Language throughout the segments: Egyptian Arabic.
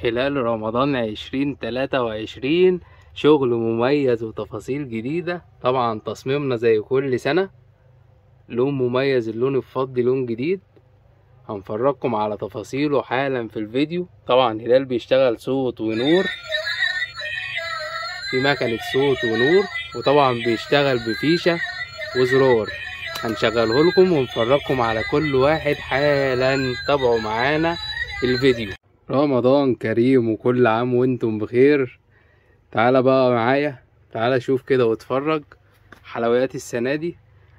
هلال رمضان 2023، شغل مميز وتفاصيل جديدة. طبعا تصميمنا زي كل سنة، لون مميز، اللون الفضي لون جديد، هنفرجكم على تفاصيله حالا في الفيديو. طبعا هلال بيشتغل صوت ونور، في مكنة صوت ونور، وطبعا بيشتغل بفيشة وزرار. هنشغله لكم ونفرجكم على كل واحد حالا، تابعوا معانا الفيديو. رمضان كريم وكل عام وانتم بخير. تعالى بقى معايا، تعالى شوف كده واتفرج حلويات السنة دي.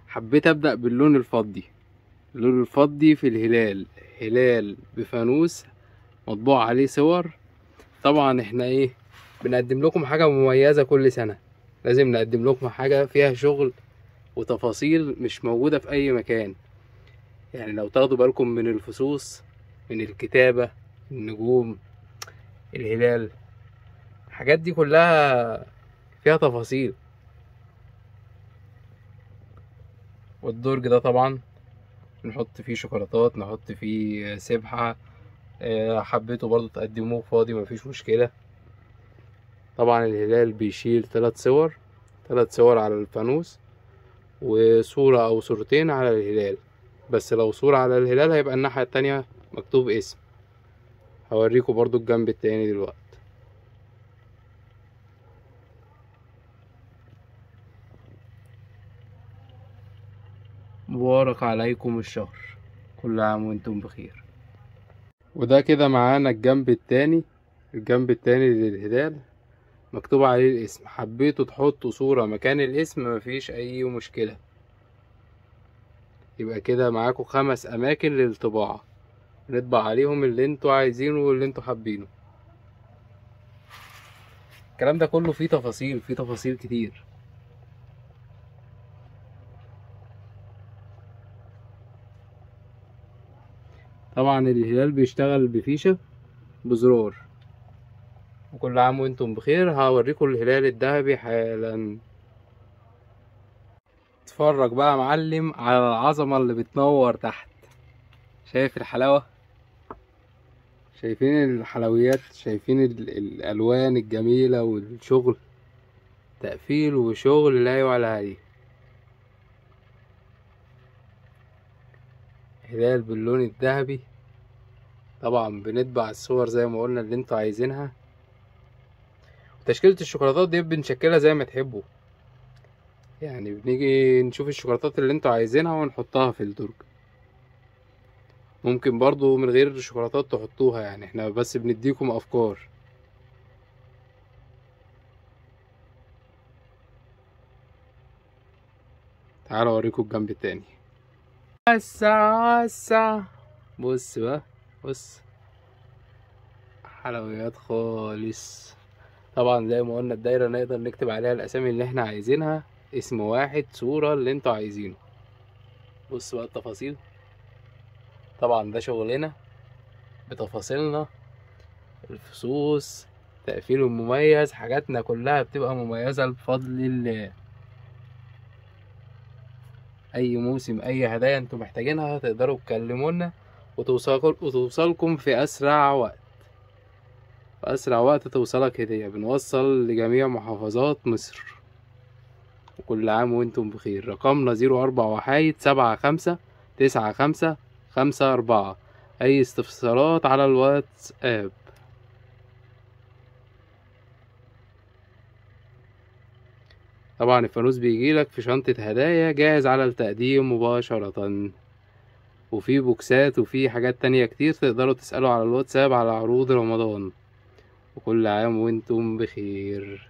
حبيت ابدأ باللون الفضي، اللون الفضي في الهلال، هلال بفانوس مطبوع عليه صور. طبعا احنا ايه، بنقدم لكم حاجة مميزة كل سنة، لازم نقدم لكم حاجة فيها شغل وتفاصيل مش موجودة في اي مكان. يعني لو تاخدوا بالكم من الفصوص، من الكتابة، النجوم، الهلال، الحاجات دي كلها فيها تفاصيل. والدرج ده طبعا نحط فيه شوكولاتات، نحط فيه سبحة، حبيته برضو تقدموه فاضي مفيش مشكلة. طبعا الهلال بيشيل 3 صور، 3 صور على الفانوس، وصورة او صورتين على الهلال. بس لو صورة على الهلال هيبقى الناحية التانية مكتوب اسم. هوريكم برضو الجنب التاني دلوقتي. مبارك عليكم الشهر، كل عام وانتم بخير. وده كده معانا الجنب التاني، الجنب التاني للهلال مكتوب عليه الاسم. حبيتوا تحطوا صورة مكان الاسم مفيش اي مشكلة. يبقى كده معاكم 5 اماكن للطباعة، نطبع عليهم اللي انتوا عايزينه واللي انتوا حابينه. الكلام ده كله فيه تفاصيل، فيه تفاصيل كتير. طبعا الهلال بيشتغل بفيشة بزرار. وكل عام وانتم بخير. هوريكم الهلال الذهبي حالا. اتفرج بقى يا معلم على العظمة اللي بتنور تحت. شايف الحلاوة؟ شايفين الحلويات؟ شايفين الألوان الجميلة والشغل؟ تقفيل وشغل لا يعلى عليه. هلال باللون الذهبي. طبعا بنطبع الصور زي ما قلنا اللي انتوا عايزينها. تشكيلة الشوكولاتات دي بنشكلها زي ما تحبوا، يعني بنيجي نشوف الشوكولاتات اللي انتوا عايزينها ونحطها في الدرج. ممكن برضو من غير الشوكولاتات تحطوها، يعني احنا بس بنديكم افكار. تعالوا اوريكم الجنب التاني. وسع وسع، بص بقى، بص حلويات خالص. طبعا زي ما قلنا الدايرة نقدر نكتب عليها الاسامي اللي احنا عايزينها، اسم واحد، صورة، اللي انتوا عايزينه. بص بقى التفاصيل. طبعا ده شغلنا بتفاصيلنا، الفصوص، تقفيل المميز، حاجاتنا كلها بتبقى مميزة بفضل الله. اي موسم، اي هدايا انتوا محتاجينها تقدروا تكلمونا وتوصلكم في اسرع وقت. في اسرع وقت توصلك هدية. بنوصل لجميع محافظات مصر. وكل عام وانتم بخير. رقمنا 04 1 7 5 9 5 5 4. اي استفسارات على الواتساب. طبعا الفانوس بيجيلك في شنطة هدايا جاهز على التقديم مباشرة، وفي بوكسات وفي حاجات تانية كتير. تقدروا تسألوا على الواتساب على عروض رمضان. وكل عام وانتم بخير.